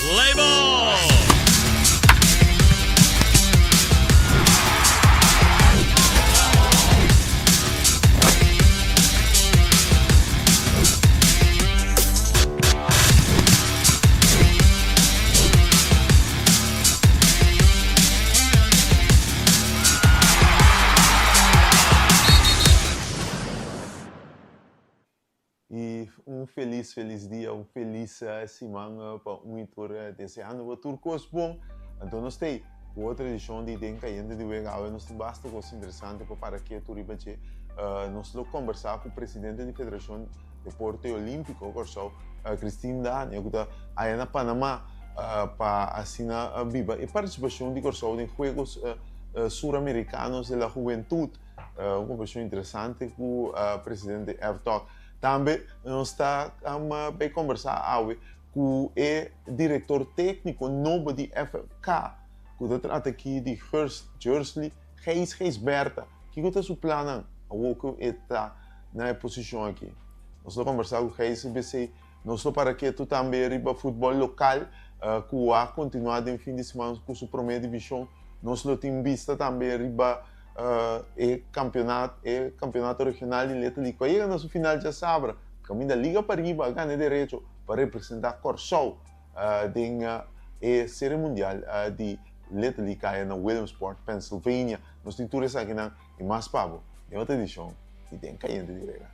Play ball! Y un feliz feliz dia, un feliz siman pa un y tur, deseando bo tur cos bon. Anto nos ta ey cu otro edicion di Den Cayente di Wega. Awe nos tin basta cos interesante pa para ketu riba dje. Nos lo combersa cu presidente di Federacion Deporte Olimpico Corsou, Christine Dania, cu ta aya na Panama pa asina biba e participacion di Corsou den Juegos Suramericanos de la Juventud. Un conversacion interesante cu presidente FTOC. Tambe nos ta bay conversa awe cu e director tecnico nobo di FFK, cu ta trata aki di Jursley Gijs Gijsbertha. Kico ta su plannan awor cu e ta na e posicion aki? Nos lo conversa cu Gijs BC. Nos lo para ketu tambe riba futbol local cu a continua den fin di siman cu su prome division. Nos lo tin bista tambe riba e campeonato, e campeonato regional di Little League cu a yega na su final djasabra, caminda Liga Pariba a gana e derecho pa representa Corsou den e Serie Mundial di Little League aya na Williamsport, Pennsylvania. Nos tin tur esakinan y mas pa bo den otro edicion di Den Cayente di Wega.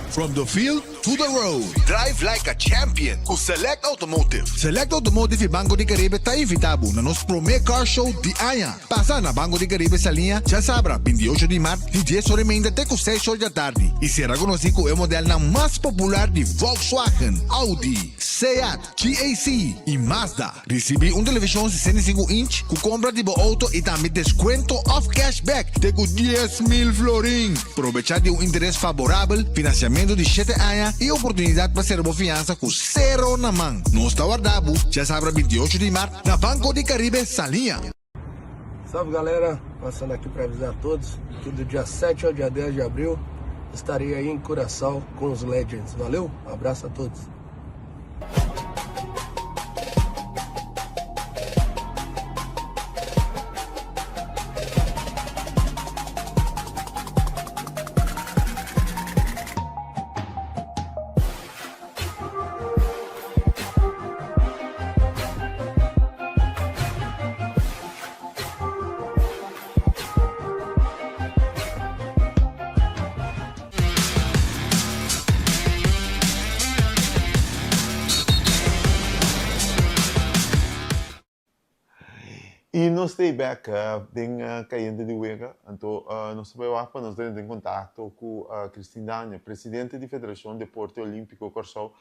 From the field to the road. Drive like a champion cu Select Automotive. Select Automotive y Banco di Caribe ta invita bo na nos prome car show di aña. Pasa na Banco di Caribe Saliña djasabra 28 di mart di dies ora y meinta te cu seis ora djatardi y sera conoci cu e modelnan mas popular di Volkswagen, Audi, Seat, GAC y Mazda. Ricibi un television 65 inch cu compra di bo auto y tambe descuento of cashback te cu 10,000 florin. Probecha di un interes favorabel, financiamento di shete aña y oportunidad pa cera bo fiansa cu cero na man. Nos ta warda bo djasabra 28 di mart na Banco di Caribe Saliña. Salve galera, passando aqui para avisar a todos que do dia 7 ao dia 10 de abril estarei aí em Curaçao com os Legends. Valeu? Abraço a todos. Y nos ta bek den Cayente di Wega, anto nos ta bay wak pa nos drenta den contacto cu Christine Dania, presidente di Federacion Deporte Olimpico Corsou,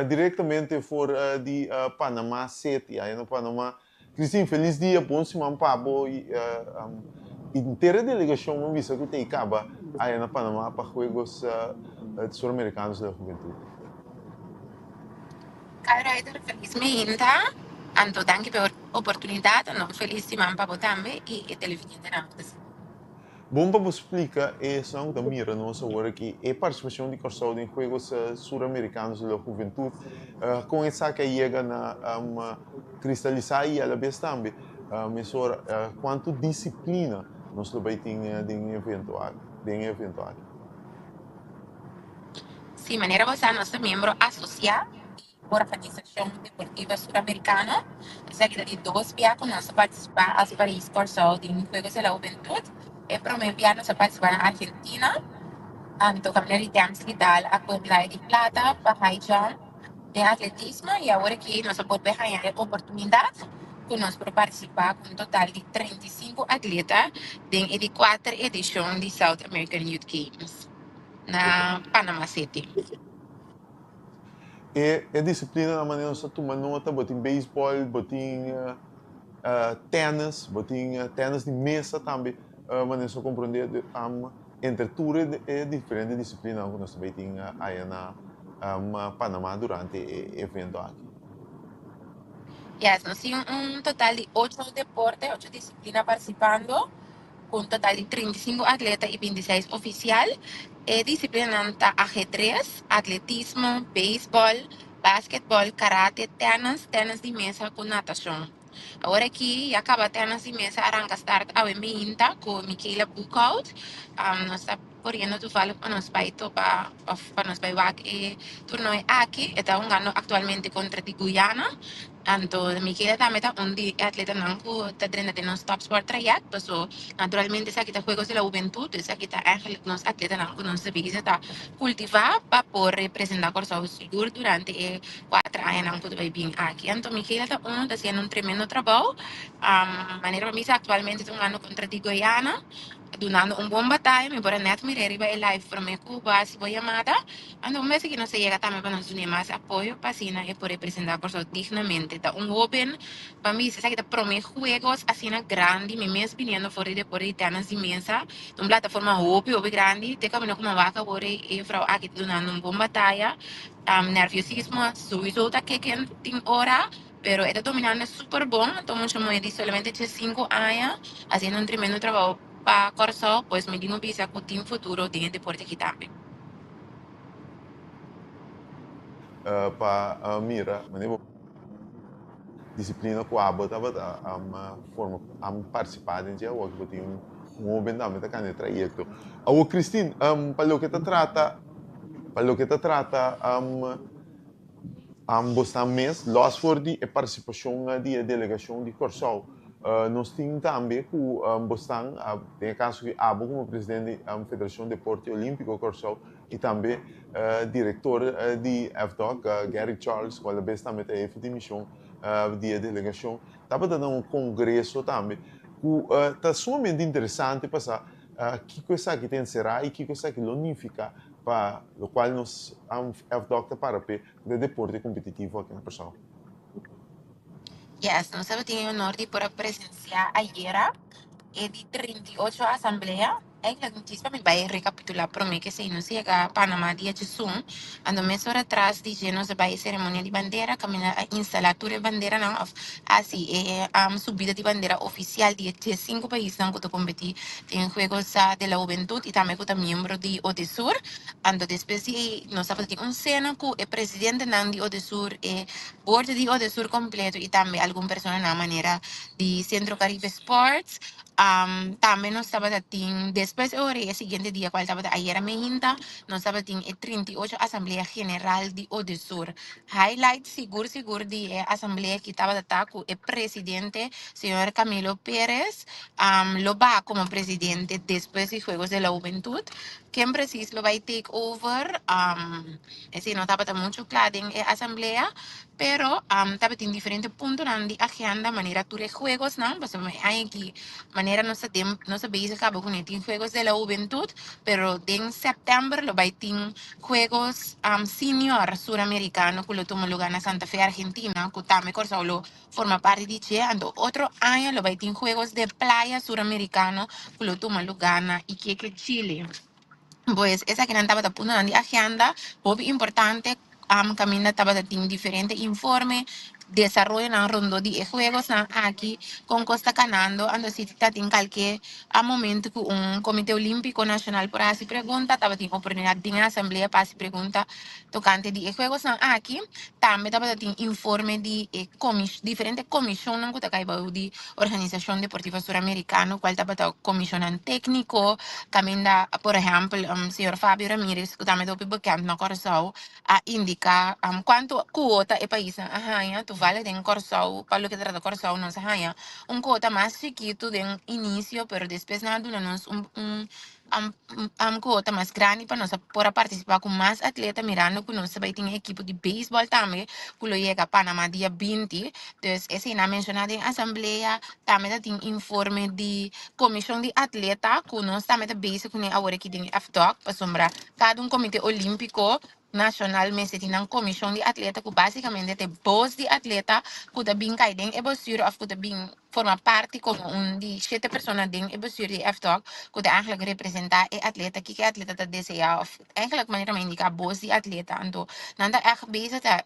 directamente for di Panama City, aya na Panama. Christine, feliz dia, bon siman pa bo y henter e delegacion bo bisa cu ta y caba aya na Panama pa Juegos Suramericanos de la Juventud. Kai Ryder, Feliz meinta, anto danki pa e oportunidat, anto un feliz siman pa bo tambe y e televidentenan ku ta sigui. Bon pa bo splika esnan ku ta mira nos awor aki e partisipashon di Kòrsou den Juegos Suramericanos de la Juventud, kon esaki a yega na kristalisá i alabes tambe mesora kuantu disiplina nos lo bai tin den e evento aki, den e evento aki. Sí, manera bo sa nos ta miembro asosiá di Organisashon Deportivo Suramerikano. Esaki ta di dos bia ku nos a partisipá as pais Kòrsou den Juegos de la Hubentud. E promé bia nos a partisipá na Argentina, anto kaminda di Dempsey Vidal a kue medaya di plata pa high jump den atletismo i awor aki nos a bolbe haña e oportunidat ku nos por partisipá ku un total di 35 atleta den e di kuater edishon di South American Youth Games. na Panama City. E e disiplinanan manera nos ta tuma nota, bo tin beisbòl, bo tin tènis, bo tin tènis di mesa tambe, manera nos ta komprondé entre tur e diferente disiplinanan ku nos ta bai tin aya na Panama durante e evento aki. Yes, nos tin un total di 8 deporte, 8 disiplina partisipando, ku un total di 35 atleta i 26 ofisial. E disiplinanan ta ajedrez, atletismo, beisbòl, basketbòl, karate, tènis, tènis di mesa ku natashon. Awor aki ya kaba tènis di mesa a ranka start awe meinta ku Michaela Boekhoudt. Nos ta koriendo toevallig pa nos bai topa òf pa nos bai wak e torneo aki. E ta hungando aktualmente kontra di Guyana. Anto Michaela tambe ta un di e atletanan ku ta drenta den nos topsport trayect, paso naturalmente esaki ta Juegos de la Hubentud, esaki ta eigenlijk nos atletanan ku nos ta bisa ta kultivá pa por representá Kòrsou sigur durante e kuater añanan ku ta bai bin aki. Anto Michaela ta unu ta hasiendo un tremendo trabou, manera pa bisa aktualmente ta hungando kontra di Guyana, dunando un bon bataya. Mi por a net mir'é riba e live promé ku bo hasi bo yamada. Anto un bes aki nos a yega tambe pa nos dun'é mas apoyo pa asina e por representá Kòrsou dignamente. Ta un hóben pa mi esaki ta promé juegos asina grandi, mi mes biniendo for di deporte di tènis di mesa, ta un plataforma hopi hopi grandi, te kaminda ku mi a wak awor e frou aki ta dunando un bon bataya. Nerviosismo souiso ta keken tin ora, pero e ta dominando super bon, ta un mucha muhé di solamente 15 aña hasiendo un tremendo trabou pa Kòrsou, pues mi tin ku bisa ku tin futuro den e deporte aki tambe. Pa mira manera bo disiplina ku abo tabata forma partisipá den dje awor ku bo tin un hoben tambe ta kanda e trayekto. Awor Christine, pa loke ta trata pa loke ta trata Ambos nan mes, los for di e partisipashon di e delegashon di Kòrsou, nos tin tambe ku bosnan, den e kaso di abo komo presidente di Federashon Deporte Olímpiko Kòrsou i tambe direktor di FDOK, Gary Charles, ku alabes tambe ta hefe di mishon di e delegashon, tabata na un kongreso tambe ku ta sumamente interesante pasá kiko esaki ta enserá i kiko esaki lo nifiká pa locual nos FDOC ta para p'e de deporte competitivo aki na Kòrsou. Yes, nos tabatin e honor di por a presencia ayera e di 38 asamblea. Eigenlijk mi djis pa mi bai recapitula prome k'esei nos yega Panama dia djesun. Anto mesora atras di dje nos a bai e ceremonia di bandera caminda a instala tur e banderanan of haci e subida di bandera oficial di e diescinco paisnan cu ta competi den Juegos de la Hubentud y tambe cu ta miembro di Odesur. Anto despues di ey nos tabata tin un cena cu e presidentenan di Odesur, e board di Odesur completo y tambe algun personanan manera di Centro Caribe Sports. Tambe nos tabata tin despues e ora y e siguiente dia cual tabata ayera meinta nos tabata tin e 38 Asamblea General di Odesur. Highlight sigur sigur di e asamblea ki tabata ta cu e presidente señor Camilo Perez lo baha como presidente despues di Juegos de la Hubentud. Ken precies lo bay take over esey no tabata mucho cla den e asamblea pero tabatin diferente puntonan di agenda manera tur e juegosnan pasobra e aña aki manera nos ta den nos ta bezig caba cune tin Juegos de la Hubentud pero den september lo bay tin Juegos Senior Suramericano cu lo tuma lugar na Santa Fe Argentina cu tambe Corsou lo forma parti di dje. Anto otro aña lo bay tin Juegos de Playa Suramericano cu lo tuma lugar na Iquique, Chile. Pues esakinan tabata puntonan di agenda hopi importante caminda tabata tin diferente informe, desaroyonan rondó di e juegosnan aki, con cos ta canando. Anto si ta tin calke momento cu un Comite Olimpico Nacional por haci pregunta, tabatin oportunidad den e asamblea pa haci pregunta tocante di e juegosnan aki. Tambe tabata tin informe di e diferente comisionnan cu ta cay bao di Organisacion Deportivo Suramericano, cual tabata comisionnan tecnico, caminda por ehempel señor Fabio Ramirez cu tambe ta hopi bekend na Corsou a indica cuanto cuota e paisnan a haña. Toevallig den Corsou, pa loke ta trata Corsou, nos a haña un cuota mas chikito den inicio, pero despues nan a duna nos un cuota mas grandi pa nos a por a participa cu mas atleta, mirando cu nos ta bay tin e ekipo di beisbol tambe cu lo yega Panama dia 20. Dus esey nan a menciona den asamblea. Tambe ta tin informe di comision di atleta cu nos tambe ta bezig cune awor aki den FDOC, pasobra cada un comite olimpico nacional mester tin nan comision di atleta cu basicamente ta e bos di atleta cu ta bin cay den e bestuur of cu ta bin forma parti como un di shete persona den e bestuur di FDOC cu ta eigenlijk representa e atleta, kiko e atleta ta desea of eigenlijk manera mi a indica bos di atleta. Anto nan ta echt bezig ta.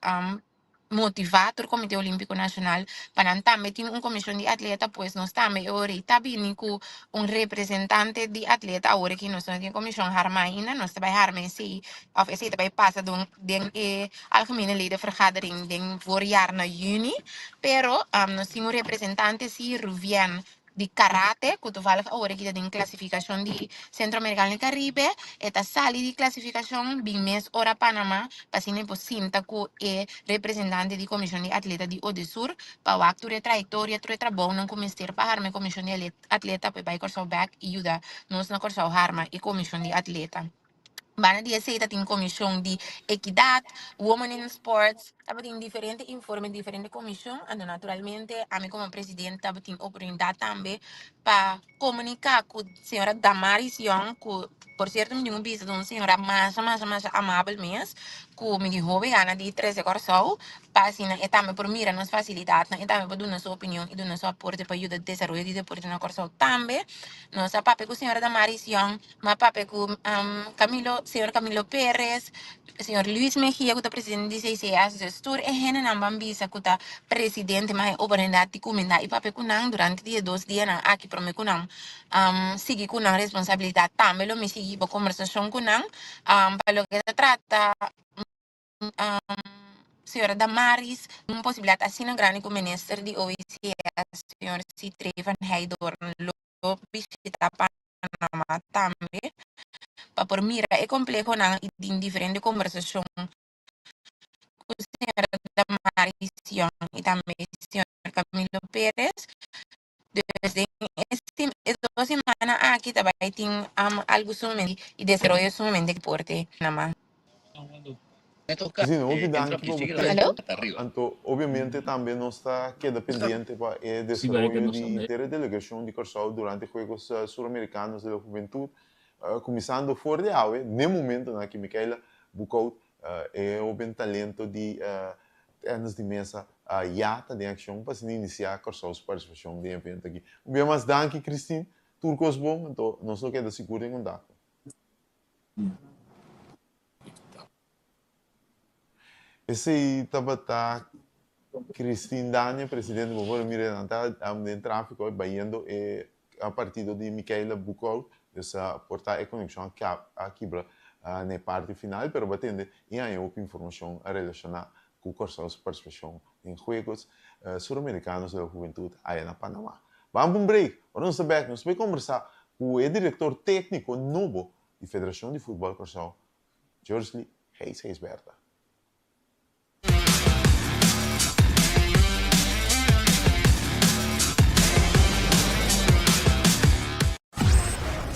motivá tur Komité Olímpiko Nashonal pa nan tambe tin un komishon di atleta, pues nos tambe e ora ei ta bini ku un representante di atleta. Awor aki nos no tin komishon harmá ainda, nos ta bai harma esei òf esei ta bai pasa don den e Algemene Ledenvergadering den voorjaar na yüni, pero nos tin un representante si, Ruvien di karate, ku toevallig awor aki ta den klasifikashon di Sentro Amerikano i Karibe, e ta sali di klasifikashon bin mes ora Panama pa asina e por sinta ku e representante di Komishon di Atleta di Odesur pa wak tur e trayektoria, tur e trabounan ku mester pa harma e Komishon di Atleta pa e bai Kòrsou bèk i yuda nos na Kòrsou harma e Komishon di Atleta. Banda di esei ta tin komishon di ekidat, Women in Sports, tabatin diferente informe, diferente komishon, anto naturalmente ami komo presidente tabatin oportunidat tambe pa komuniká ku señora Damaris Young, ku por sierto mi tin ku bisa ta un señora masha masha masha amabel mes, ku mi tin hopi gana di trese Kòrsou pa asina e tambe por mira nos fasilidatnan, e tambe por duna su opinion i duna su aporte pa yuda desaroyo di deporte na Kòrsou tambe. Nos a papia ku señora Damaris Young. M'a papia ku Camilo, señor Camilo Perez, señor Luis Mejia ku ta presidente di CCS. Dus tur e hendenan ban bisa ku ta presidente mas e oportunidat di kuminda i papia ku nan durante di e dos dianan aki prome ku nan sigui ku nan responsabilidat. Tambe lo mi sigui bo kombersashon ku nan pa loke ta trata Señora Damaris, un posibilidat asina grandi ku minister di OECS, señor Sithree van Heydoorn lo bishita Panama tambe pa por mira e komplehonan i tin diferente kombersashon ku señora Damaris Young i tambe señor Camilo Perez. Dus den e dos simana aki ta bai tin algu sumamente i desaroyo sumamente deporte na Panama. Christine, hopi danki pa bo Hallo? tempo. Anto, obviamente tambe nos ta keda pendiente pa e desaroyo di henter e delegacion di Kòrsou durante Juegos Suramericanos de la Juventud, kuminsando for di awe, n'e momentonan aki Michaela Boekhoudt, e hoben talento di tennis di mesa, ya ta den akshon pa asina inisiá Kòrsou su partisipashon den e evento aki. Un bia mas danki, Christine. Tur kos bon, anto nos lo keda sigur den kontakto. Esei tabata Christine Dania, presidente. Bo por mira nan ta den tráfiko bayendo e partido di Michaela Boekhoudt. Dus por ta e konekshon a kibra na e parti final, pero bo a tende i haña hopi informashon relashoná ku Kòrsou su partisipashon den Juegos Suramericanos de la Juventud aya na Panamá. Ban pa un break, ora nos ta bèk nos bai kombersá ku e direktor tékniko nobo di Federashon di Futbòl Kòrsou, Jursley Gijs Gijsbertha.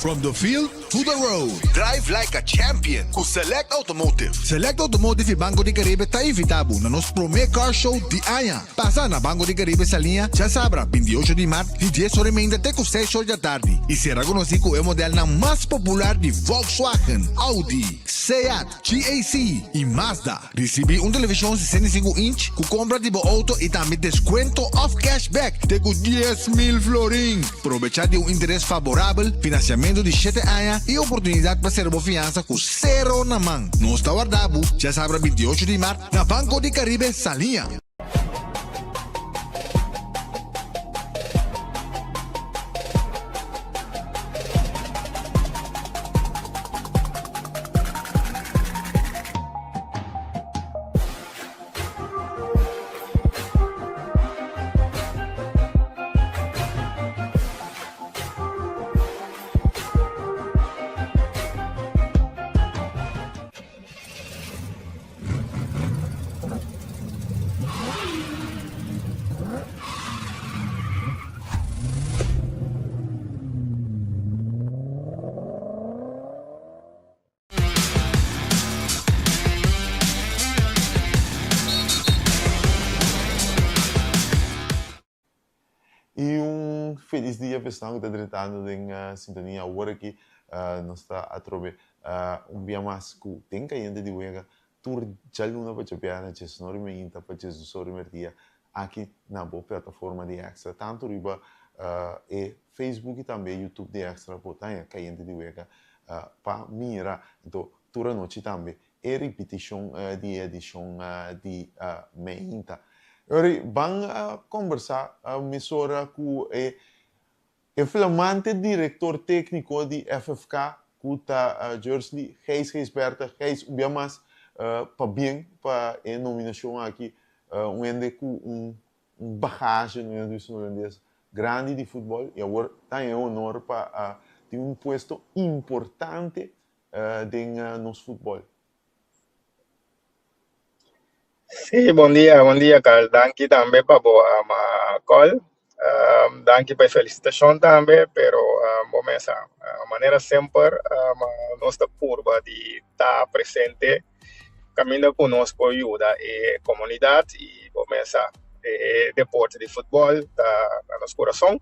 From the field to the road. Drive like a champion ku Select Automotive. Select Automotive i Banco di Caribe ta invita bo na nos prome Car Show di aña. Pasa na Banco di Caribe Saliña djasabra 28 di mart di dies ora i meinta te ku seis or djatardi i sera konosí ku e modelnan mas popular di Volkswagen, Audi, Seat, GAC i Mazda. Risibí un televishon 65 inch ku kompra di bo outo i tambe deskuento òf cashback te ku 10,000 florin. Probechá di un interes faborabel, finansiamentu di shete aña i oportunidat pa sera bo fiansa ku sero na man. Nos ta warda bo djasabra 28 di mart na Banco di Caribe Saliña. I un felis dia pa esnan ku ta drentando den sintonia awor aki. Nos ta atrobe un bia mas ku den kayente di wega tur djaluna pa djabièrnè djesnor i meinta pa djesdusor i merdia aki na bo plataforma di Extra tantu riba e Facebook i tambe YouTube di Extra bo ta haña kayente di wega pa mira. Anto tur anochi tambe. e ripitishon di e edishon di meinta. Yori, ban kombersá mesora ku e e flamante direktor tékniko di FFK ku ta Jursley Gijs Gijsbertha. Gijs, un bia mas pabien pa e nominashon aki. Un hende ku un un bagage no hende bisa holandes grandi di futbol y awor ta e honor pa tin un puesto importante den nos futbol. Sí, bon dia, bon dia Carl. Danki tambe pa bo call. Danki pa e felicitacion tambe, pero bo mesa, manera semper nos ta purba di ta presente Caminda cu nos por yuda e comunidad y bo mesa e deporte di futbol ta na nos corazon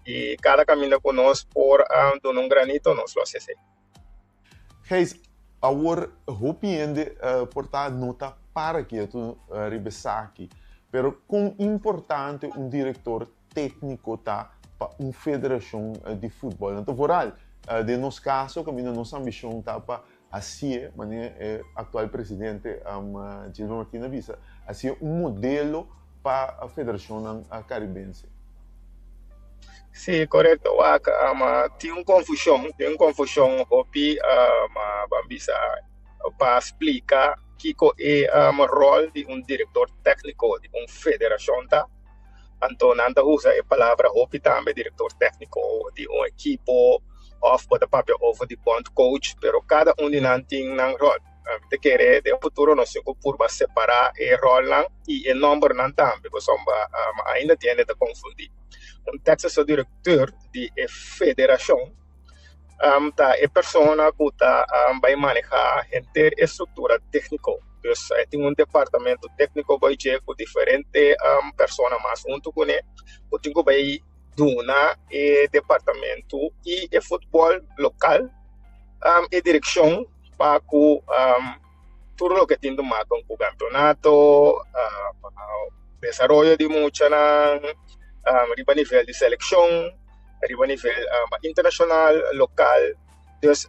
y cada caminda cu nos por duna un granito nos lo haci esey. Gijs, awor hopi hende por ta no ta para ketu riba esaki, pero con importante un director tecnico ta pa un federacion di futbol? Anto vooral den nos caso caminda nos ambicion ta pa Hacié, manera e actual presidente Gilbert Martina a bisa, hacié un modelo pa federacionnan Caribense. Sí, corecto, wak, tin un confusion, tin un confusion hopi, ban bisa, pa splica kico e rol di un director tecnico di un federacion ta. Anto nan ta usa e palabra hopi tambe, director tecnico di un ekipo of bo ta papia over di bondcoach, pero cada un di nan tin nan rol. Mi ta kere den futuro nos tin cu purba separa e rolnan y e nombernan tambe, pasobra ainda tin hende ta confundi. Un tecnico director di e federacion ta e persona cu ta bay maneha henter e structura tecnico. Dus e tin un departamento tecnico bay dje cu diferente persona mas hunto cune cu tin cu bay duna e departamento y e futbol local e direccion pa cu tur loke tin te maken cu campeonato, desaroyo di muchanan riba nivel di seleccion, riba nivel internacional, local. Dus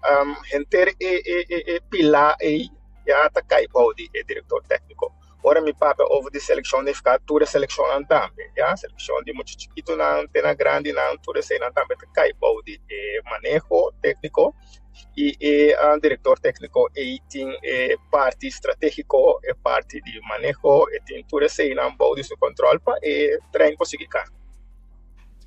henter e e pila ey ya ta cay bou di e director tecnico. Ora mi papia over di seleccion nifica tur e seleccionnan tambe, ya, seleccion di mucha chikitonan te na grandinan, tur eseynan tambe ta cay bou di e maneho tecnico y e director tecnico ey tin e parti strategico, e parti di maneho, e tin tur eseynan bou di su control pa e trein por sigui cana.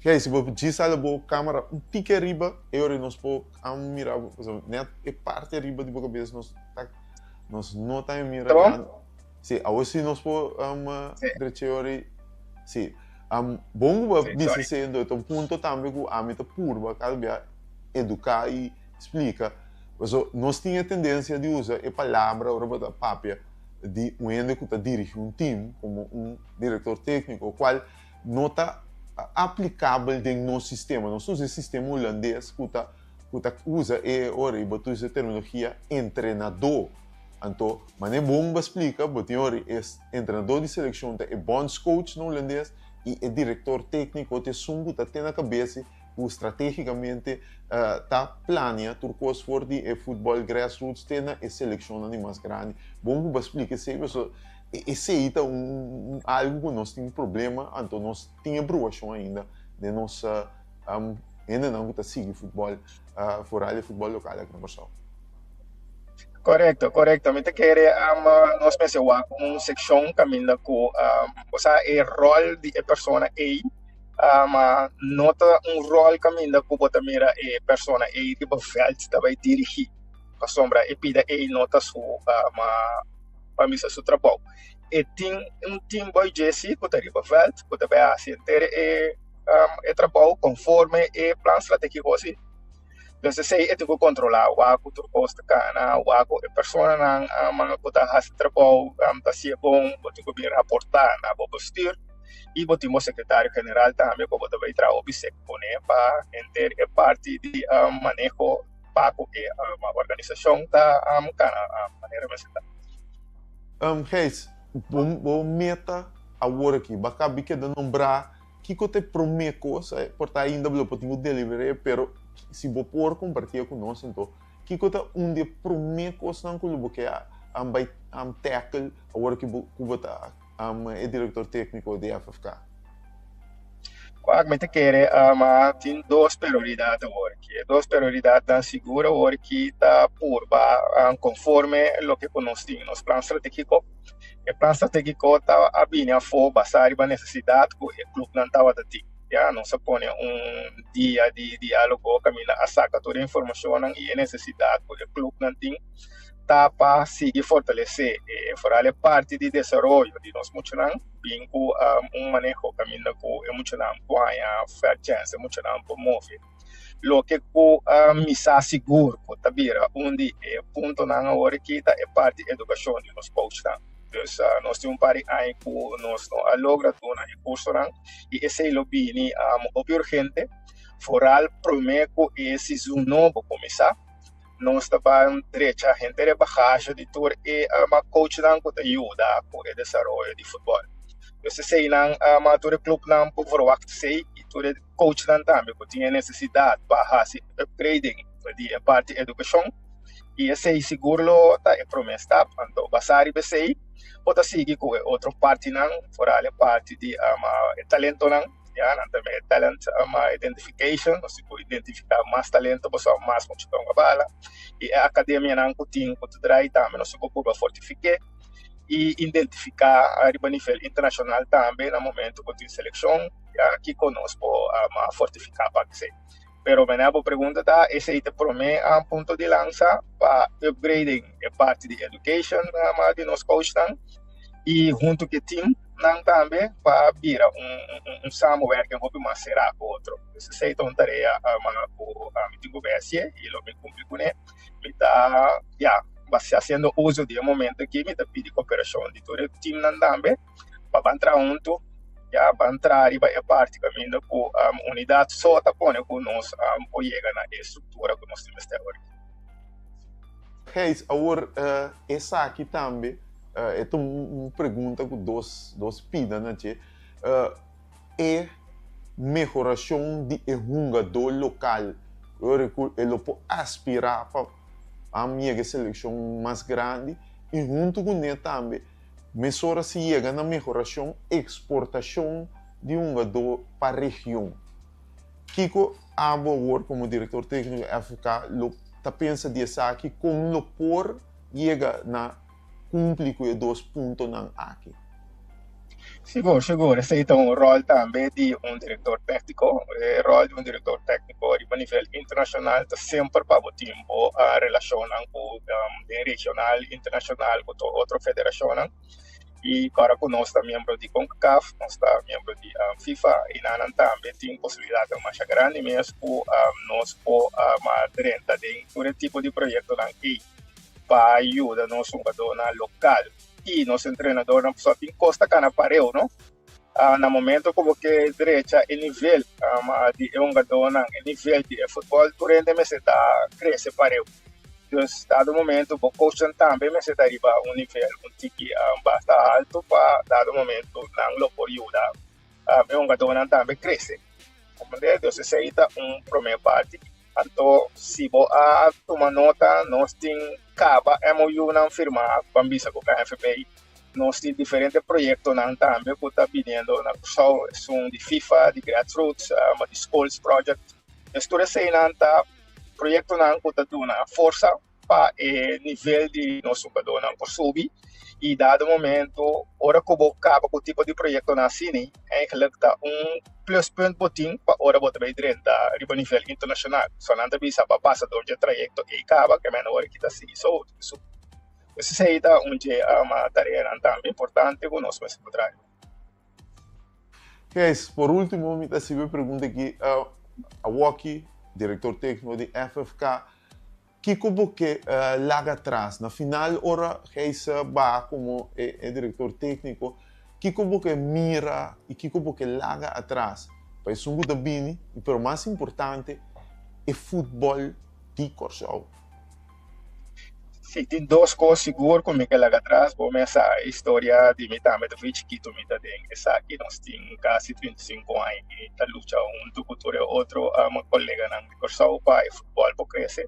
Hey, si bo djis ala bo camera un tiki ariba, e ora nos por a mira bo, pasobra net e parti ariba di bo cabes nos ta, nos no ta mira Ta bon? Si, awor si nos por drecha e ora, si. Bon ku bo a bisa esei anto, e ta un punto tambe ku ami ta purba kada bia eduká i splika, pasobra nos tin e tendensia di usa e palabra ora bo ta papia di un hende ku ta dirigi un team komo un direktor tékniko, kual no ta aplikabel den nos sistema. Nos ta usa e sistema hulandes ku ta ku ta usa e ora i bo ta usa e terminologia entrenadó. Anto, manera bon bo a splika, bo tin ora e entrenadó di selekshon ta e bondscoach na hulandes i e direktor tékniko ta esun ku ta ten na kabes ku stratégikamente ta plania tur kos for di e futbòl grassroots te na e selekshonnan di mas grandi. Bon ku bo a splika esei pasobra Esei ta un algu ku nos tin problema, anto nos tin e bruashon ainda den nos hendenan ku ta sigui futbòl, foral e futbòl lokal aki na Kòrsou. Korekto, korekto. Mi ta kere nos mester wak un sekshon kaminda ku osea e ròl di e persona ei no ta un ròl kaminda ku bo ta mira e persona ei riba vèlt ta bai dirigí, pasobra e pida ei no ta su pa misa su trabou. E tin un team boy Jesse ku ta riba veld ku ta bai hasi henter e e trabou konforme e plan strategiko asi. Entonces esei e tin ku kontrolá wak ku tur kos ta kana, wak ku e personanan ku ta hasi trabou ta hasié bon, bo tin ku bin raportá na bo bestuur i bo tin bo sekretario general tambe ku bo ta bai traha hopi sek kuné pa henter e parti di maneho. pa ku e organisashon ta kana manera mester ta. Gijs, bo meta awor aki, bo a kabi keda nombrá, kiko ta e promé kos? Por ta ainda bo lo por tin ku deliber'é, pero si bo por kompartié ku nos anto, kiko ta un di e promé kosnan ku lo bo ke bai tackle awor ku bo ta e direktor tékniko di FFK? Wak, mi ta kere ma tin dos prioridat awor aki. E dos prioridatnan sigur awor aki ta purba konforme loke ku nos tin, nos plan strategiko. E plan strategiko ta a bini afó basá riba nesesidat ku e klupnan tabata tin. Ya, nos a pone un dia di diálogo kaminda a saka tur e informashonnan i e nesesidat ku e klupnan tin ta pa sigui fortalesé e foral e parti di desaroyo di nos muchanan bin ku un maneho kaminda ku e muchanan por haña fair chance, e muchanan por move. Loke ku mi sa sigur ku ta bira un di e puntonan awor aki ta e parti edukashon di nos coachnan. Dus nos tin un par di aña ku nos no a logra duna e kursonan i esei lo bini hopi urgente, foral promé ku e season nobo kuminsá. Nos ta ban drecha henter e bagahe di tur e coachnan ku ta yuda ku e desaroyo di futbòl. Dus eseinan tur e klupnan por verwagt esei i tur e coachnan tambe ku tin e nesesidat pa hasi upgrading di e parti edukashon i esei sigur lo ta e promé stap. Anto basá riba esei bo ta sigui ku e otro partinan, foral e parti di e talentonan, ya nan ta e talent identification, nos tin ku identifiká mas talento pasobra mas mucha tonga bala i e akademianan ku tin ku ta drai tambe nos tin ku purba fortifik'é i identifiká riba nivel internashonal tambe na momento ku tin selekshon. Ya kiko nos por fortifiká pa esei. Pero mene bo pregunta ta esei ta promé punto di lansa pa upgrading e parti di education di nos coachnan i huntu ku e team nan tambe pa bira un samenwerking hopi mas será ku otro. Pues esei ta un tarea ku mi tin ku bai hasié i lo mi kumpli kuné. Mi ta ya hasiendo uso di e momento aki mi ta pidi koperashon di tur e teamnan tambe. Pa ban traha huntu, ya ban traha riba e parti kaminda ku unidat so ta pone ku nos por yega na e struktura ku nos tin mester awor. Gijs, awor esaki tambe e ta un pregunta ku dos pida na dje. E mehorashon di e hungadó lokal ora ku e lo por aspirá pa yega e selekshon mas grandi i huntu kuné tambe Mesora si yega na mehorashon eksportashon di hungadó pa region. Kiko abo awor komo direktor tékniko FK lo ta pensa di esaki? Kon lo por yega na kumpli ku e dos puntonan aki? Sigur, sigur. Esei ta un ròl tambe di un direktor tékniko. E ròl di un direktor tékniko riba nivel internashonal ta semper pa bo tin bo relashonnan ku den regional, internashonal ku tur otro federashonnan. I ora ku nos ta miembro di Concacaf, nos ta miembro di FIFA i nan tambe tin posibilidatnan masha grandi mes ku nos por drenta den tur e tipo di proyektonan ei pa yuda nos hungadónan lokal i nos entrenadornan pasobra tin kos ta kana pareu no. Na momento ku bo ke drecha e nivel di e hungadónan, e nivel di e futbòl, tur hende mester ta krese pareu. Dus dado momento bo coachnan tambe mester ta riba un nivel un tiki basta alto pa dado momento nan lo por yuda e hungadónan tambe krese. Comprende? Dus esei ta un promé parti. Anto si bo a tuma nota nos tin kaba MOU-nan firmá ban bisa ku KNVB. Nos tin diferente proyektonan tambe ku ta biniendo na Kòrsou, esun di FIFA, di Grassroots, di Schools Project. Dus tur eseinan ta proyektonan ku ta duna forsa pa e nivel di nos hugadónan por subi i dado momento ora ku bo kaba ku tipo di proyektonan asina eigenlijk ta un pluspunt bo tin pa ora bo ta bai drenta riba nivel internashonal. So nan ta bisa pa pasa dor dje trayekto ei kaba ke men ora kita sigui so su. Pues esei ta un dje tareanan tambe importante ku nos mester por traha. Gijs, por ultimo mi ta hasiba e pregunta aki, awoki direktor tekniko di FFK, Kiko bo ke laga atras? Na final ora Gijs baha komo e direktor tekniko, kiko bo ke mira i kiko bo ke laga atras pa esun ku ta bini i pero mas importante e futbòl di Kòrsou? Si, tin dos kos sigur ku mi ke laga atras. Bo mes sa e historia di mi tambe ta for chikitu mi ta den esaki. Nos tin kasi 35 aña i ta lucha huntu ku tur e otro koleganan di Kòrsou pa e futbòl por krese.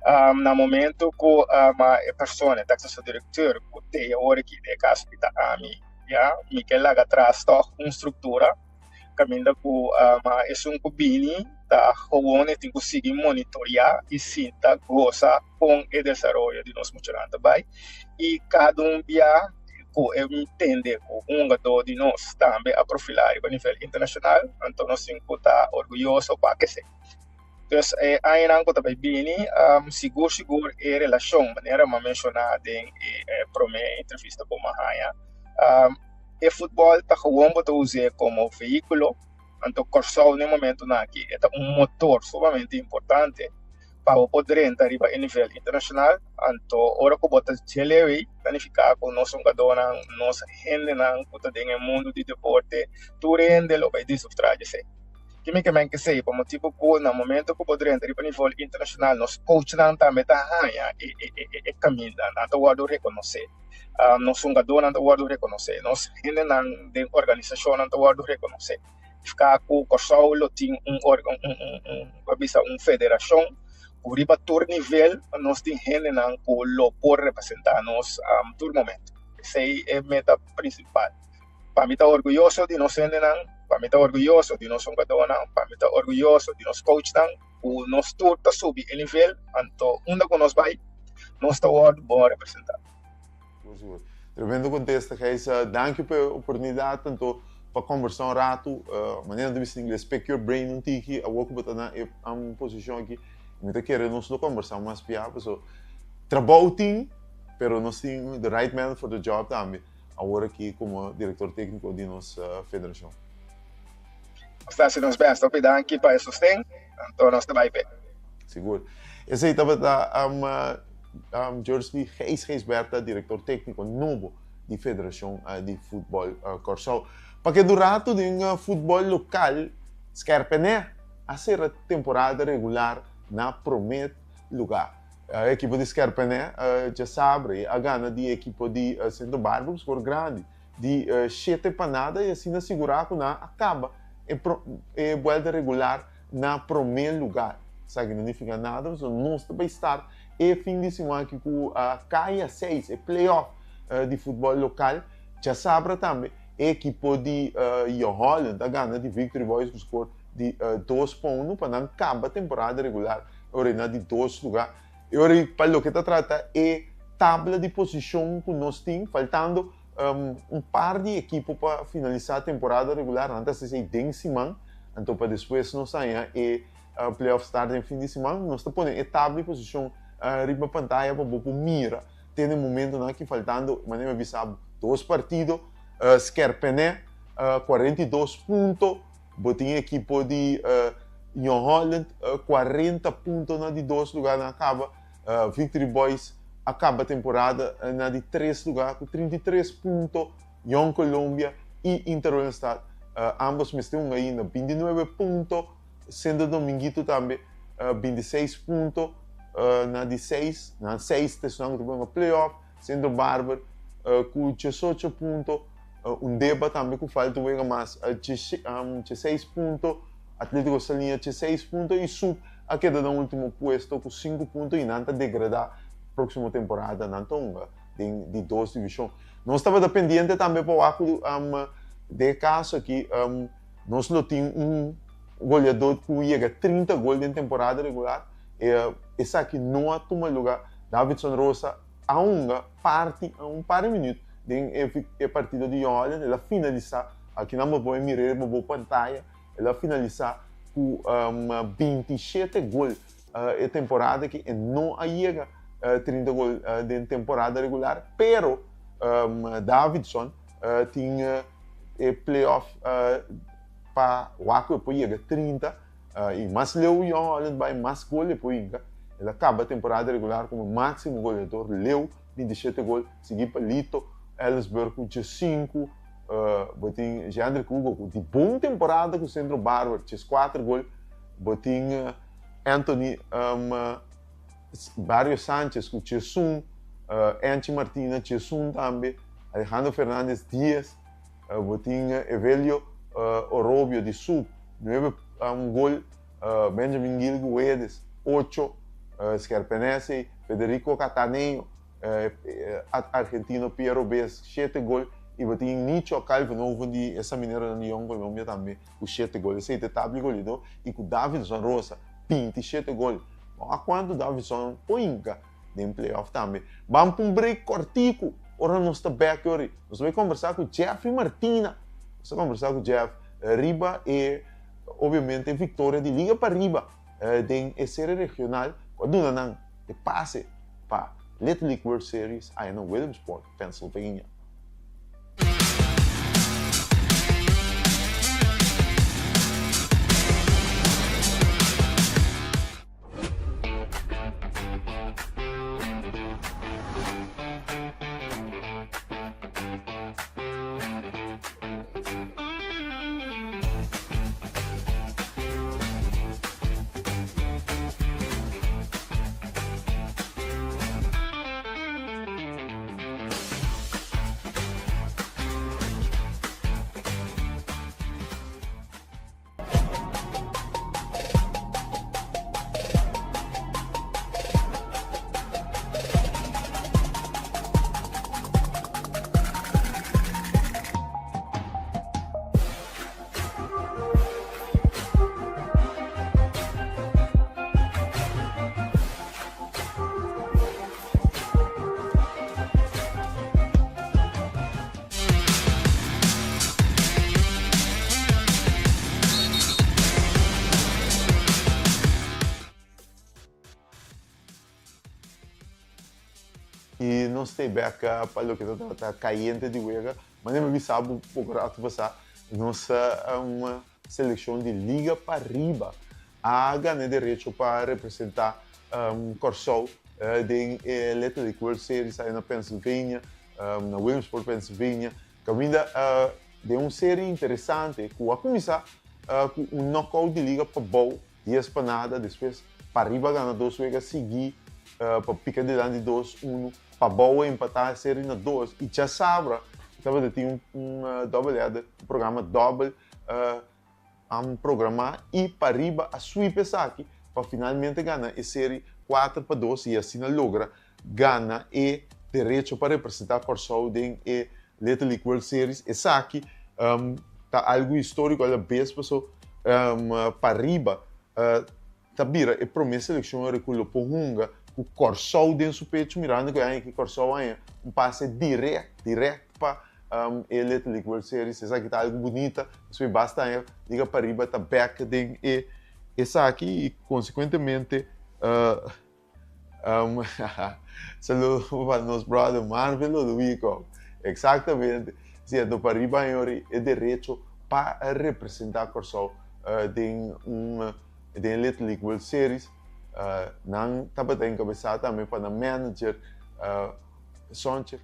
Na momento ku e persona, e teksto direkteur, ku te awor aki, den e kaso ki ta ami, ya, mi ke laga atras tòg un struktura kaminda ku esun ku bini ta gewoon e tin ku sigui monitoreá i sinta gosa kon e desaroyo di nos muchanan ta bai i kada un bia ku e tende ku un hungadó di nos tambe a profilá riba nivel internashonal, anto nos tin ku ta orguyoso pa esei. Dus e añanan ku ta bai bini, sigur sigur e relashon, manera mi a menshoná den e promé entrevista ku mi a haña, e futbòl ta gewoon bo ta us'é komo vehíkulo, anto Kòrsou na e momentunan aki e ta un motor sumamente importante pa bo por drenta riba e nivel internashonal, anto ora ku bo ta djele ei ta nifiká ku nos hungadónan, nos hendenan ku ta den e mundu di deporte, tur hende lo bai disfrutá di esei. Ki mi ke men kesei pa motibu ku na momento ku bo drenta riba nivel internashonal nos coachnan tambe ta haña e kaminda, nan ta wòrdu rekonosé, nos hungadónan ta wòrdu rekonosé, nos hendenan den organisashonnan ta wòrdu rekonosé. Fka ku Kòrsou lo tin un un bisa un federashon ku riba tur nivel nos tin hendenan ku lo por representá nos tur momento. Esei e meta prinsipal. Pa mi ta orguyoso di nos hendenan, pa mi ta orguyoso di nos hungadónan, pa mi ta orguyoso di nos coachnan ku nos tur ta subi e nivel, anto unda ku nos bai nos ta wòrdu bon representá. Sigur, sigur. Tremendo kontesta, Gijs. Danki pa e oportunidat anto pa kombersá un ratu. Manera nan ta bisa na ingles, pick your brain un tiki. Awor ku bo ta na e posishon aki, mi ta kere nos lo kombersá mas bia pasobra trabou tin, pero nos tin the right man for the job tambe. Awor aki komo direktor tékniko di nos federashon. Nos ta hasi nos bèst. Hopi danki pa e sosten. Anto nos ta bai p'e. Sigur. Esei tabata George Gijs Gijsbertha, direktor tékniko nobo di Federashon di Futbòl Kòrsou. Pa kedu ratu den futbòl lokal, Skèrpènè a sera temporada regular na promé lugá. E ekipo di Skerpene djasabra a gana di ekipo di Sento Barbara un skor grandi di shete pa nada i asina sigurá ku nan a kaba e buelta regular na promé lugar. Esaki no nifiká nada pasobra nos ta bai start e fin di siman aki ku kaya seis, e play-off di futbòl lokal. Djasabra tambe e ekipo di Jong Holland a gana di Victory Boys ku skor di dos pa unu pa nan kaba temporada regular Ora na di dos lugar. E ora pa loke ta trata e tabla di posishon ku nos tin, faltando un par di ekipo pa finalisá temporada regular, nan ta hasi esei den siman, anto pa despues nos haña e playoff start den fin di siman. Nos ta pone e tabla di posishon riba pantaya pa bo por mira te na e momentonan aki faltando, manera mi a bisa bo, dos partido, Skèrpènè 42 punto, Bo tin ekipo di Jong Holland 40 punto na di dos lugar nan a kaba. Victory Boys a kaba temporada na di tres lugar ku 33 punto. Jong Colombia i Inter Willemstad ambos mester hunga ainda 29 punto. Sendo Dominguito tambe 26 punto na di seis. Nan seis ta esunnan ku ta bai hunga playoff. Centro Barber ku 18 punto. Undeba tambe ku falta un wega mas 16 punto, Atletico Saliña 16 punto i Sub a keda na ultimo puesto ku 5 punto i nan ta degradá próksimo temporada nan ta hunga den di dos divishon. Nos tabata pendiente tambe pa wak ku den e kaso aki nos lo tin un goleador ku yega 30 gol den temporada regular, esaki no a tuma luga. Davidson Rosa a hunga parti un par di minuut den e partido di Jong Holland, el a finalisa, aki nan bo por mira riba bo pantaya, el a finalisa ku 27 gol e temporada aki, e no a yega 30 gol den temporada regular, pero Davidson tin e playoff pa wak ku e por yega 30. I mas leu Jong Holland bai, mas gol e por hinka. El a kaba temporada regular komo máksimo goleador, leu 27 gol, sigui pa Lito Ellensburg ku 15. Bo tin Jendrick Hugo ku di bon temporada ku Centro Barber, 14 gol. Bo tin Anthony Barrio Sanchez ku 11, Enchi Martina 11 tambe, Alejandro Fernandez 10. Bo tin Evelio Orobio di Sub, nuebe gol, Benjamin Gil Guedes, ocho, Scherpenese, Federico Cattaneo, argentino Piero Bez, shete gol y bo tin Nicho Calvenoven di e Samineronan di Jong Colombia tambe cu shete gol. Esey ta e tabla di goleador y cu Davidson Rosa, 27 gol. Bo a cuanto Davidson por hinca den playoff tambe. Ban pa un break cortico, ora nos ta bek yori nos ta bay conversa cu Jeffrey Martina. Nos ta conversa cu Jeff riba e obviamente e victoria di Liga Pariba den e serie regional cu a duna nan e pase pa Little League World Series aya na Williamsport, Pennsylvania. I nos stay back pa loke ta trata kayente di wega. Manera mi bisa bo poko rato pasá, nos selekshon di Liga Pariba a gana e derecho pa representá Kòrsou den e Little League World Series aya na Pennsylvania, na Williamsport, Pennsylvania, kaminda den un serie interesante ku a kuminsá ku un knockout di Liga Pabou dies pa nada, despues Pariba gana dos wega sigui pa pika dilanti dos unu, Pabou a empatá e serie na dos i djasabra tabata tin un double header, un programa dòbel. A programá i pariba a sweep esaki pa finalmente gana e seri 4-2 i asina logra gana e derecho pa representá Kòrsou den e Little League World Series. Esaki ta algu históriko a la bes paso pariba ta bira e promé selekshon ora ku lo por hunga ku Kòrsou den su pechu mirando ku e aña aki Kòrsou haña un pase dirèkt dirèkt pa e Little League World Series. Esaki ta algu bunita pasobra basta aña Liga Pariba ta bèk den e esaki i konsekuentemente Saludo pa nos brother Marvin Lodovico. Exactamente. Si, anto Pariba haña e derecho pa representa Kòrsou den un den Little League World Series. Nan tabata encabesa tambe pa nan manager Sontje.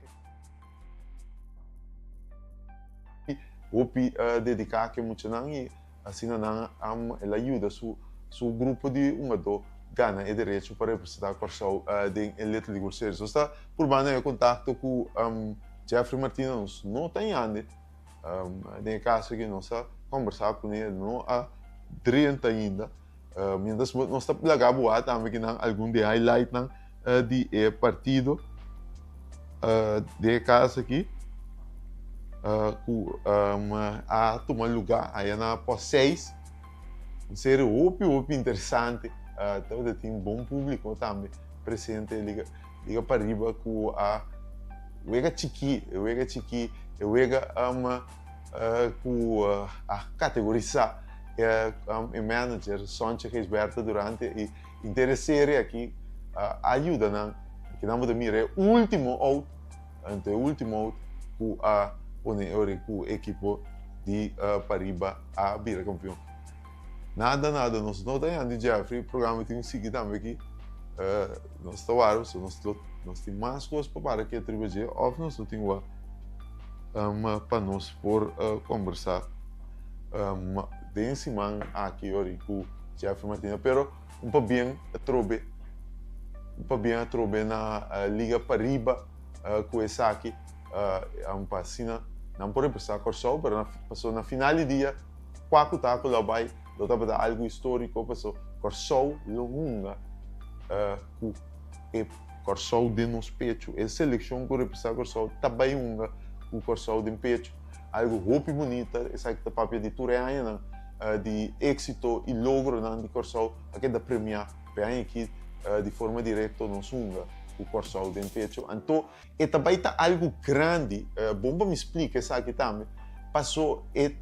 Hopi dedica ku e muchanan i asina nan el a yuda su su grupo di hungadó gana e derecho pa representá Kòrsou den e Little League World Series. Nos ta purba na e kontakto ku Jeffrey Martina, nos no ta yande den e kaso aki nos a kombersá kuné, el no a drenta ainda. Mientras nos ta laga bo wak tambe kinan algun di e highlightnan di e partido den e kas aki ku a tuma lugá aya na pos seis. Un serie hopi hopi interesante. Tabata tin bon públiko tambe presente. Liga liga pariba ku a wega chikí, e wega chikí, e wega ku a kategorisá e manager Sontje Gijsbertha durante e inter e serie aki a yuda nan. Aki nan bo ta mira e último out, anto e último out ku a pone e ora ku ekipo di Pariba a bira kampion. Nada nada nos no ta yandi Jeffrey, programa tin sigui tambe aki. Nos ta wara pasobra nos lo nos tin mas kos pa para ke riba dje òf nos lo tin wak pa nos por kombersá den siman aki ori ku Jeffrey Martina. Pero un pabien atrobe un pabien atrobe na Liga Pariba ku esaki pa asina nan por representá Kòrsou pero pasobra na final di dia Kua ku ta ku lo bai lo tabata algu históriko paso Kòrsou lo hunga. Ku e Kòrsou den nos pechu. E selekshon ku representá Kòrsou ta bai hunga ku Kòrsou den pechu. Algu hopi bunita, esaki ta papia di tur e añanan di éksito i logronan di Kòrsou a keda premiá pa e aña aki di forma direkto nos hunga ku Kòrsou den pechu. Anto e ta bai ta algu grandi, bon pa mi splika esaki tambe, paso e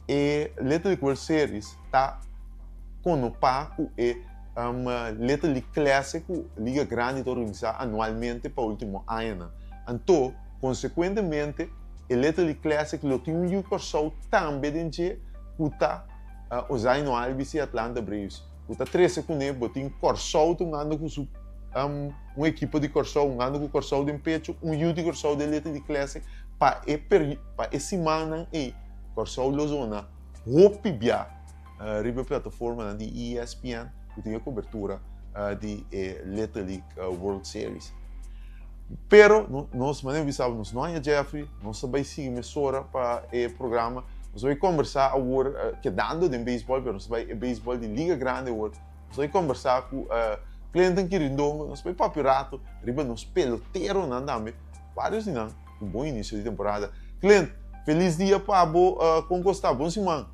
e Little League World Series ta konopá ku e Little League Classic ku Liga Grandi ta organisá anualmente pa último añanan. Anto, konsekuentemente, e Little League Classic lo tin un yu Kòrsou tambe den dje ku ta Ozaino Albies i Atlanta Braves ku ta trese kuné bo tin Kòrsou ta hungando ku su un ekipo di Kòrsou hungando ku Kòrsou den pechu, un yu di Kòrsou den Little League Classic pa e pa e simannan ei Kòrsou lo zona hopi bia riba e plataformanan di ESPN ku tin e kobertura di e Little League World Series. Pero nos manera bisa nos no haña Jeffrey, nos ta bai sigui mesora pa e programa. Nos bai kombersá awor kedando den beisbòl, pero nos ta bai e beisbòl di Liga Grandi awor. Nos bai kombersá ku Clinton Kirindongo, nos bai papia un rato riba nos peloteronan tambe, vários di nan ku bon inisio di temporada. Clint, felis dia pa bo, kon ku sta? Bon siman.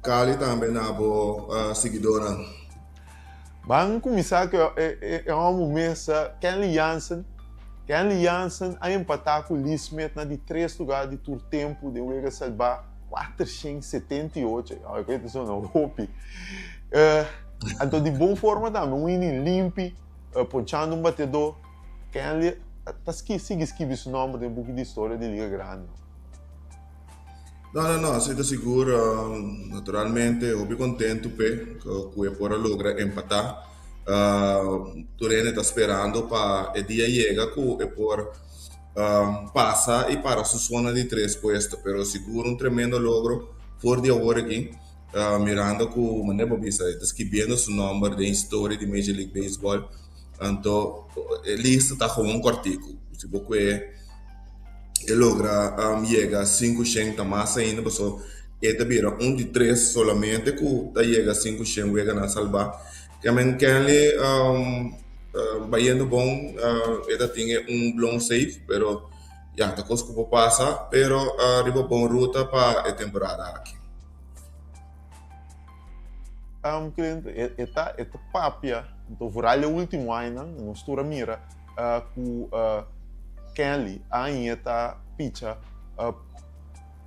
Kali tambe na bo siguidornan. Ban kuminsá ku e hòmber mesa Kenley Jansen. Kenley Jansen a empatá ku Lee Smith na di tres lugá di tur tempu den wega salbá 478. Awor ku e ta sona hopi. Anto di bon forma tambe, un inning limpi, ponchando un batedó. Kenley ta sigui skibi su nòmber den buki di historia di Liga Grandi. No, no, no, así ta sigur. Naturalmente, hopi kontentu p'e ku e por a logra empatá. Tur hende ta sperando pa e dia yega ku e por pasa i para su zona di tres puesto. Pero sigur un tremendo logro for di awor aki, mirando ku manera bo bisa e ta skibiendo su nòmber den historia di Major League Baseball. Anto e lista ta gewoon kòrtiku. Si bo kue e logra yega 500 ta mas ainda paso e ta bira un di tres solamente ku ta yega 500 weganan salbá. Kèmen Kenley bayendo bon e ta tin e un blown save pero ya ta kos ku por pasa pero riba bon ruta pa e temporada aki. Clint, e ta e ta papia, anto vooral e ultimo añanan nos tur a mira ku Kenley aña ta picha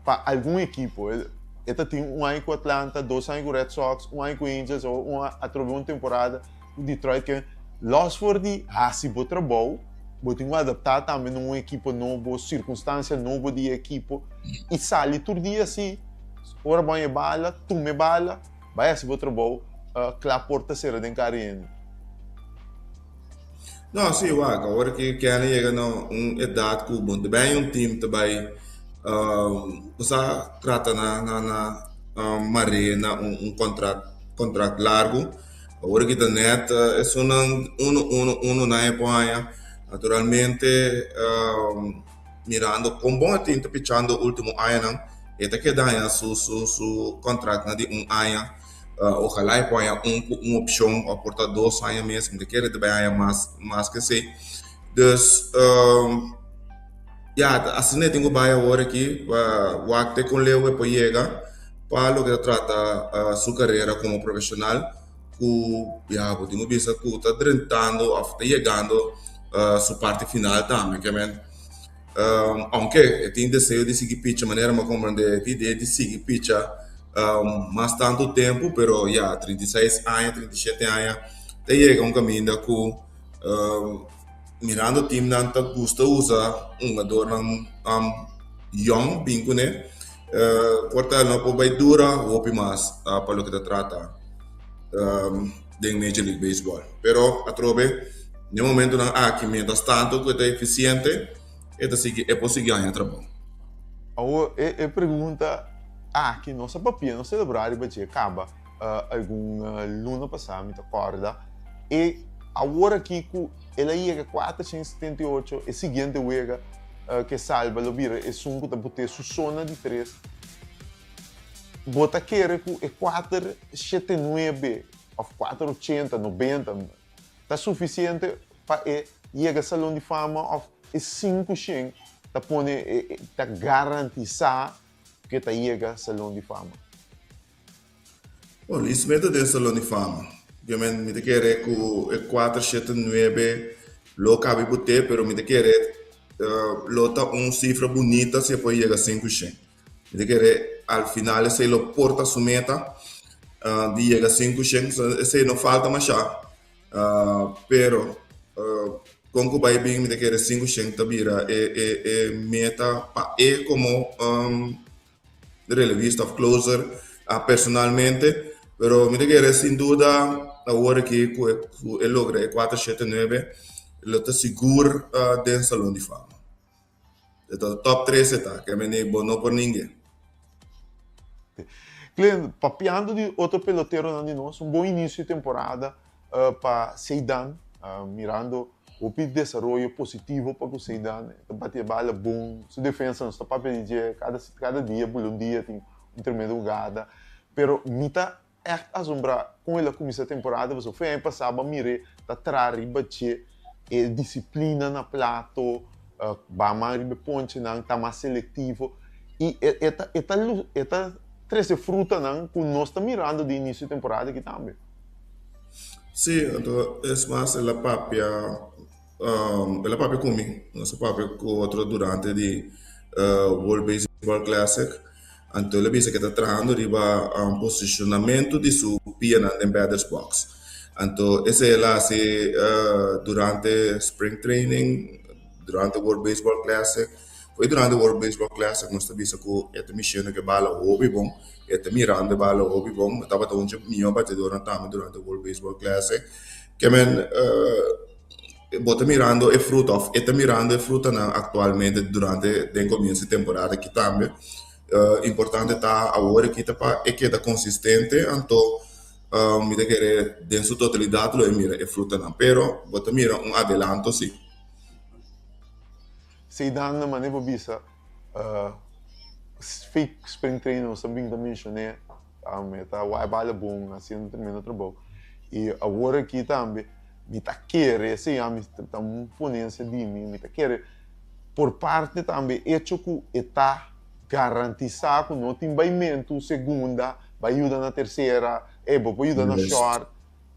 pa algun ekipo. E ta tin un aña ku Atlanta, dos aña ku Red Sox, un aña ku Angels, awor un atrobe un temporada ku Detroit. Ke los for di hasi bo trabou, bo tin ku adaptá tambe na un ekipo nobo, sirkunstansia nobo di e ekipo i sali tur dia si ora bo haña e bala, tuma e bala, bai hasi bo trabou, kla por ta sera den kara hende. No, sí, wak, awor ki Kenny yega na un edat ku bo ta bai un team ta bai bo sa trata na na na mar'é na un un kontrat kontrat largu. Awor ki ta nèt esunnan uno uno uno nan e por haña. Naturalmente mirando kon bon e team ta pichando ultimo añanan e ta keda haña su su su kontratnan di un aña. Ojalá e por haña un ku un opshon òf por ta dos aña mes, mi ta kere ta bai haña mas mas ke esei. Dus ya asina e tin ku bai awor aki pa wak te kon leu e por yega pa loke ta trata su karera komo profeshonal ku ya bo tin ku bisa ku ta drentando òf ta yegando su parti final tambe. Ke men ounke e tin deseo di sigui picha manera mi a komprende e tin idea di sigui picha mas tantu tempu pero ya 36 aña 37 aña ta yega un kaminda ku mirando teamnan ta gusta usa hungadornan yong bin kuné por ta no por bai dura hopi mas pa loke ta trata den Major League Baseball pero atrobe den momentonan aki mientras tanto ku e ta efisiente e ta sigui e por sigui haña trabou. Awor e pregunta aki nos a papia, nos selebrá riba dje kaba algun luna pasá mi ta kòrda. E awor aki ku el a yega 478 e siguiente wega ke salba lo bira esun ku ta bot'é su sona di tres. Bo ta kere ku e kuater shete nuebe òf kuater ochenta, nobenta ta sufisiente pa e yega Salon di Fama òf e sinku shen ta pone e ta garantisá ku e ta yega Salon di Fama? Bon, Luis Smith ta den Salon di Fama. Obviamente mi ta kere ku e kuater shete nuebe lo kabi bot'é, pero mi ta kere lo ta un sifra bunita si e por yega sinku shen. Mi ta kere al final esei lo por ta su meta di yega 500, esei no falta masha, pero kon ku bai bin mi ta kere 500 ta bira e e e meta pa e komo relevista of closer personalmente, pero mi ta kere sin duda awor aki ku e logra e kuater shete nuebe lo ta sigur den Salon di Fama. E ta top tres e ta, ke meni bo no por ningue. Clint, papiando di otro peloteronan di nos, un bon inicio di temporada pa Ceydan, mirando hopi desaroyo positivo pa cu Ceydan, e ta bati e bala bon, su defensa nos ta papia di dje cada cada dia, bula un dia tin un tremendo hugada, pero mi ta Ègt asombrá kon el a kuminsá temporada pasobra fen aña pasá bo a mir'é ta traha riba dje e disiplina na plato, ba man riba e ponchenan, ta mas selektivo i e ta e ta e ta trese frutanan ku nos ta mirando di inisio di temporada aki tambe. Sí, anto es mas el a papia el a papia ku mi, nos a papia ku otro durante di World Baseball Classic. Anto el a bisa ke ta trahando riba posicionamento di su pianan den batter's box. Anto esei el a hasi durante spring training, durante World Baseball Classic. Fo'i durante World Baseball Classic nos ta bisa ku e ta mishendo ku e bala hopi bon, e ta mirando e bala hopi bon. E tabata un dje mihó batedornan tambe durante World Baseball Classic. Ke men bo ta mirando e fruta of e ta mirando e frutanan aktualmente durante den komienso di temporada aki tambe. Importante ta awor aki ta pa e keda konsistente anto mi ta kere den su totalidat lo e mira e frutanan pero bo ta mira un adelanto si. Seidan na manera bo bisa fake spring training nos ta bin ta menshon'é e ta wak e bala bon hasiendo tremendo trabou i awor aki tambe mi ta kere esei ami ta un ponencia di mi mi ta kere por parte tambe echo ku e ta garantisa ku no tin baimentu segunda bai yuda na tersera e bo por yuda na short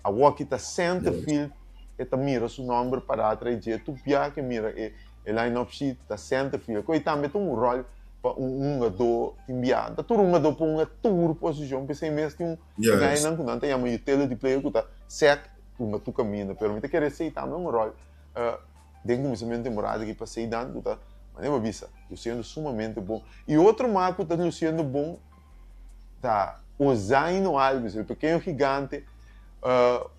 awor aki ta center field e ta mira su nomber para atrás dje tur bia ke mira e line up sheet ta center field ku e tambe ta un rol pa un hungadó tin bia ta tur hungadó por hunga tur posishon p'esei mes tin un gainan ku nan ta yama utility player ku ta sek hunga tur kaminda pero mi ta kere esei tambe un rol den kuminsamentu di temporada aki pa Seidan ku ta manera bo a bisa lusiendo sumamente bon i otro mas ku ta lusiendo bon ta Ozaino Alves el pekeño gigante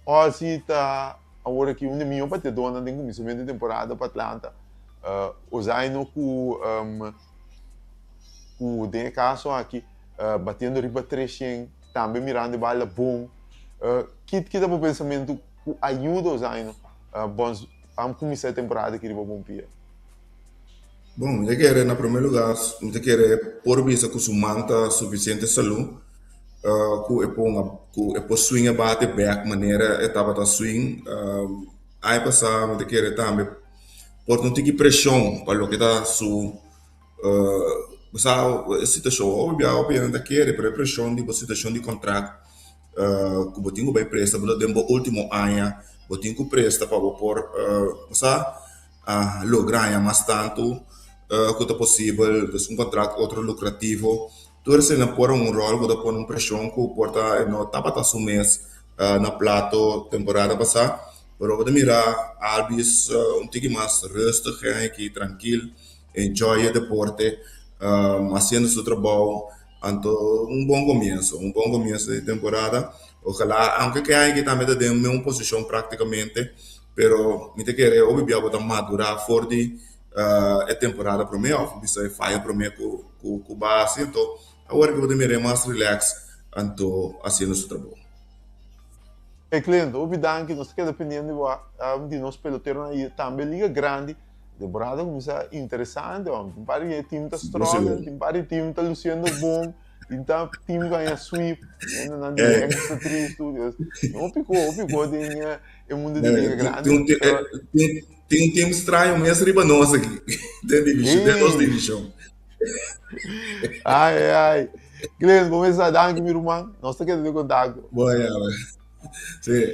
Ozzy ta awor aki un di mihó bateadónan den kuminsamentu di temporada pa Atlanta Ozaino ku ku den e kaso aki batiendo riba treshen tambe mirando e bala bon ki ki ta bo pensamentu ku a yuda Ozaino bons a kuminsá e temporada aki riba bon pia? Bon, mi ta kere na promé lugá mi ta kere por bisa ku su man ta sufisiente salú ku e por ku e por swing e bate bèk manera e tabata swing. Aña pasá mi ta kere tambe por ta un tiki preshon pa loke ta su bo sa e situashon hopi bia hopi hende ta kere pero e preshon di bo situashon di kontrakt ku bo tin ku bai presta bo ta den bo ultimo aña bo tin ku presta pa bo por bo sa logra haña mas tantu ku ta posibel dus un kontrakt otro lukrativo tur esei por un ròl ku ta pone un preshon ku por ta e no tabata su mes na plato temporada pasá pero bo ta mira Albies un tiki mas rustig aki trankil enjoy e deporte hasiendo su trabou anto un bon comienso un bon comienso di temporada ojalá aunke ke aña aki tambe ta den mesmo posicion practicamente pero mi ta kere hopi bia bo ta madura for di e temporada prome of bisa e faya prome ku ku bo a hasi anto awor ke bo ta mira e mas relax anto hasiendo su trabou. Excelente, hopi danki, nos ta keda pendiente di nos peloteronan y tambe liga grandi. Temporada a cuminsa interesante, tin par di team ta struggle, tin par di team ta luciendo bon. Tin ta team ku haña sweep, hendenan di Yankees ta tristu. No piko, hopi ko den e mundu di liga grandi. Tin un team straño mes riba nos aki, den divishon, den nos divishon. Ai, ai. Glenn, bo mester sa danki mi ruman. Nos ta keda den kontakto. Bo ya, sí.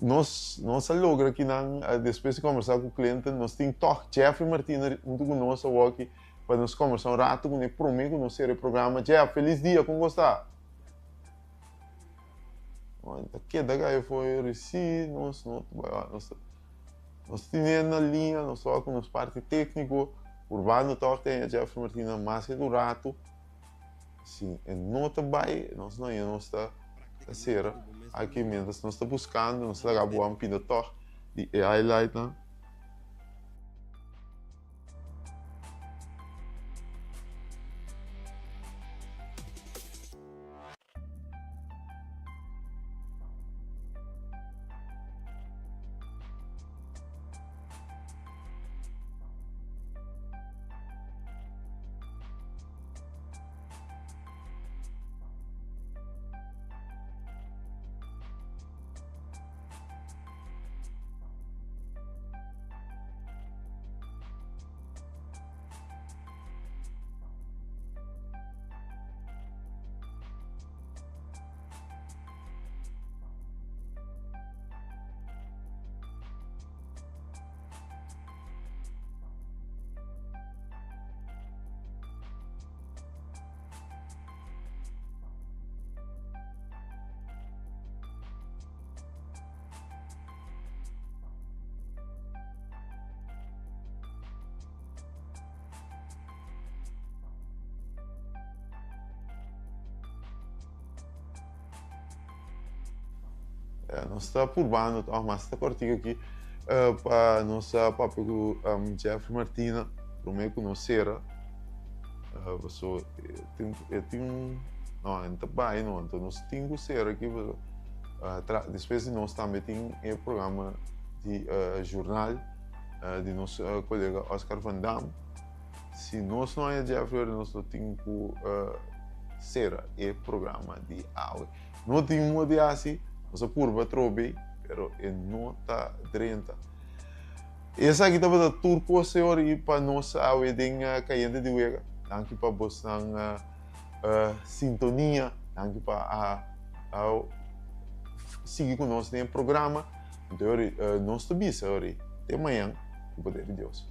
Nos, nos a logra kinan, despues di kombersá ku Clinton, nos tin tòg Jeffrey Martina huntu ku nos awoki pa nos kombersá un ratu kuné promé ku nos sera e programa. Jeff, felis dia, kon bo sta? Ta keda kai for risi, nos no nos nos tine na liña, nos ta ku nos parti tékniko, Urbano tòg ta haña Jeffrey Martina mas ke un ratu. Si e no ta bai, nos no haña nos ta sera aki mientras nos ta buskando, nos ta laga bo a pinda tòg di e highlightnan. Nos ta purbando tòg mas ta kòrtiku aki pa nos papia ku Jeffrey Martina promé ku nos sera. Paso e tin un no e no ta bai no anto nos tin ku sera aki paso despues di nos tambe tin e programa di jornal di nos kolega Oscar van Dam. Si nos no haña Jeffrey ora nos lo tin ku sera e programa di awe. No tin modo di hasi, nos a purba atrobe, pero e no ta drenta. Esaki tabata tur kos señor i pa nos awe den Kayente di Wega. Danki pa bosnan sintonia, danki pa a sigui ku nos den e programa. Anto nos ta bisa ora te mañan ku poder di Dios.